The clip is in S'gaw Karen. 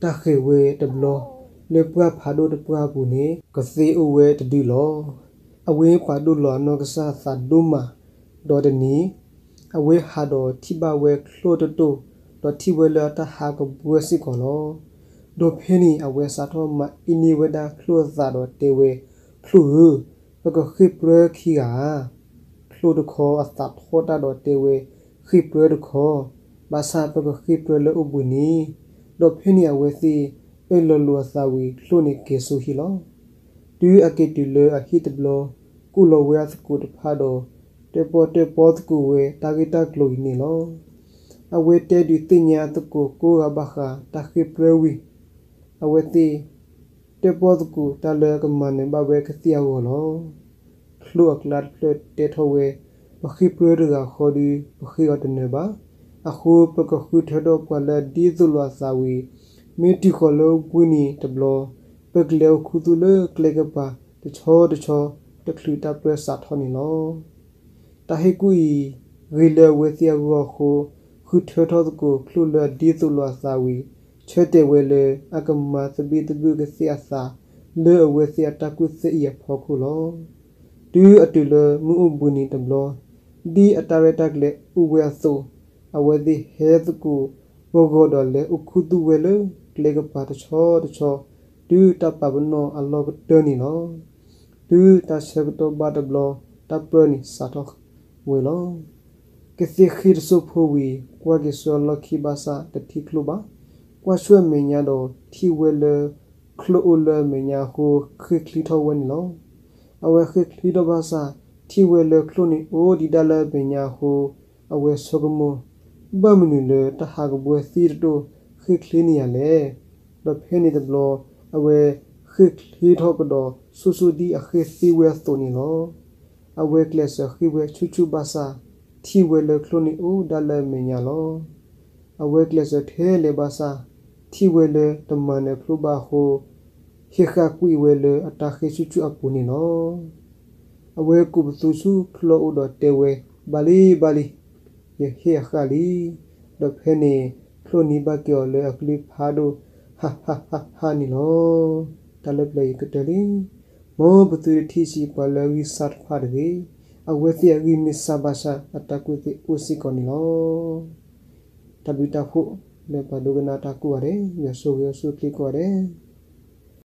တၢ်ဃ့ၢ်ဝဲတဘျီ လၢပှၢ်ဖးဒိၣ်တပှၢ်အပူၤန့ၣ် ကသ့အိၣ်ဝဲတဒုလီၤ. အဝဲပာ်ဒိၣ်လီၤအနီၢ်ကစၢ်အသးဒိၣ်မး, ဒီးတနံၤ အဝဲဟးဒီးထံၣ်ဘၣ်ဝဲချိၣ်တတိၢ်, ဒီးထံၣ်ဝဲလၢအတၢ်ဟးကဘှၢစ့ၢ်ကီးလီၤ. ဒီးဖဲန့ၣ်အဝဲစးထီၣ်မၤအ့န့ၢ်ဝဲဒၣ်ချိၣ်အသးဒီးတဲဝဲ, ချိၣ်ဧၢ, ပကဃ့ၢ်ပြၢခံဂၤဧါ. ချိၣ်တခီအသးထီၣ်တၢ်ဒီးတဲဝဲ, ဃ့ၢ်ပြၢတခီ, ဘၣ်ဆၣ်ပကဃ့ၢ်ပြၢလၢအိၣ်ဘှံးန့ၣ်. ဒီးဖဲန့ၣ်အဝဲသ့ၣ် အၢၣ်လီၤလိာ်အသးဝံၤ ချိၣ်န့ၣ်က့ၤစိဟံၣ်လီၤ. တုၤအက့ၤတုၤလၢအဟံၣ်တဘျီ, ကူၣ်လီၤဝဲအသကိးတဖၣ်ဒီး တၢၣ်ပီၣ်တၢၣ်ပီသကိးဝဲတၢ်ဂ့ၢ်တၢ်ကျိၤအံၤန့ၣ်လီၤ. အဝဲတဲဒုးသ့ၣ်ညါအသကိးကိးဂၤဘၣ်ဃးတၢ်ဃ့ၢ်ပြၢဝံၤ အဝဲသ့ၣ် တၢၣ်ပီၣ်သကိးတၢ်လၢကမၤနၢၤဘၣ်ဝဲကသ့ၣ်အဂီၢ်လီၤ. ချိၣ်အကျါတဖျၢၣ်တဲထီၣ်ဝဲ, ပဃ့ၢ်ပြၢတဂၤဃီဒီး ပဃ့ၢ်အီၤတနၢၤဘၣ်. အဃိပကဃုထၢထီၣ်ပှၤလၢအဒ်သိးလိာ်အသးဝံၤ, မ့ၢ်တုၤဃီၤလၢဘှံးနံၤတဘျီ, ပကလဲၤအိၣ်ခူသူၣ်လၢကျဲကပၤတဆီတဆီ တချုးတၢ်ပြၢစးထီၣ်န့ၣ်လီၤ. တၢ်ဟ့ၣ်ကူၣ်အံၤ ဂ့ၤလၢအဝဲသ့ၣ်အဂီၢ်အဃိ, ဃုထၢထီၣ်သကိးချိၣ်လၢအဒ်သိးလိာ်အသးဝံၤ, ဆၢတဲာ်ဝဲလၢအကမၤသဘံၣ်သဘုၣ်ကသ့ၣ်အသး လၢအဝဲသ့ၣ်အတၢ်ကူၣ်သ့အံၤအဖီခိၣ်လီၤ. တုၤအတုၤလၢမုၢ်အိၣ်ဘှံးနံၤတဘျီ, ဒ်အတၢ်ရဲၣ်တၢ်ကျဲၤအိၣ်ဝဲအသိး, အဝဲသ့ၣ်ဟဲသကိးပဂီၤဒီးလဲၤအိၣ်ခူသူၣ်ဝဲလၢကျဲကပၤတဆီတဆီ, တုၤတၢ်ပာ်ပနီၣ်အလီၢ်ကတၢၢ်န့ၣ်လီၤ. တုၤတၢ်ဆၢကတီၢ်ဘၣ်တဘျီ, တၢ်ပြၢန့ၣ်စးထီၣ်ဝဲလီၤ. ကသ့ၣ်ဃ့ၢ်တစိၢ်ဖိဝံၤ, ကွၢ်က့ၤဆူအလီၢ်ခံဘၣ်ဆၣ်တထံၣ်ချိၣ်ဘၣ်. ကွၢ်ဆူအမဲာ်ညါဒီးထံၣ်ဝဲလၢ ချိၣ်အိၣ်လၢအမဲာ်ညါအဃိ ဃ့ၢ်ချ့ထီၣ်ဝဲန့ၣ်လီၤ. အဝဲဃ့ၢ်ချ့ထီၣ်ဘၣ်ဆၣ် ထံၣ်ဝဲလၢချိၣ်န့ၣ်အိၣ်ဒံးဒၣ်လၢအမဲာ်ညါအဃိ အဝဲဆိကမိၣ်, ဘၣ်မနုၤလၢတၢ်ဟးကဘှၢသ့ၣ်တတိၢ် ဃ့ၢ်ချ့န့ၢ်ယၤလဲၣ်. ဒီးဖဲန့ၣ်တဘျီ အဝဲဃ့ၢ်ချ့ထီၣ်ကဒီး ဆူၣ်ဆူၣ်ဒ်အဃ့ၢ်သ့ဝဲအသိးန့ၣ်လီၤ. အဝဲကျဲးစၢးဃ့ၢ်ဝဲဆူၣ်ဆူၣ်ဘၣ်ဆၣ် ထံၣ်ဝဲလၢချိၣ်န့ၣ်အိၣ်ဒၣ်လၢအမဲာ်ညါလီၤ. အဝဲကျဲးစၢးထဲလဲၤဘၣ်ဆၣ် ထံၣ်ဝဲလၢတမၤနၢၤချိၣ်ဘၣ်အဃိ ဟ့ၣ်ဃၣ်ကွံာ်ဝဲလၢအတၢ်ဃ့ၢ်ဆူၣ်ဆူၣ်အပူၤန့ၣ်လီၤ. အဝဲကူးပသူဆူချိၣ်အအိၣ်ဒီးတဲဝဲ, ဘၣ်လံ ဘၣ်လံ, ယဟ့ၣ်အဃၣ်လံ. ဒီးဖဲန့ၣ် ချိၣ်နံၤဘၣ်က့ၤအီၤလၢအကလုၢ်ဖးဒိၣ်, ဟးဟးဟးဟးန့ၣ်လီၤ. တၢ်လၢပျၢၤအံၤကတၢၢ်လံ. မ်ပသုတထံၣ်ဆံးပှၤလၢအဂံၢ်စၢ်တဖၣ်တဂ့ၤ. အဝဲသ့ၣ်အဂံၢ်မ့ၢ်စၢ်ဘၣ်ဆၣ် အတၢ်ကူၣ်သ့အိၣ်စ့ၢ်ကီးန့ၣ်လီၤ. တၢ်ဘျုးတၢ်ဖှိၣ်လၢပှၤဒိကနၣ်တၢ်ကိးဂၤဒဲး, ယွၤဆိၣ်ဂ့ၤအီၤဆူချ့ကိးဂၤဒဲး.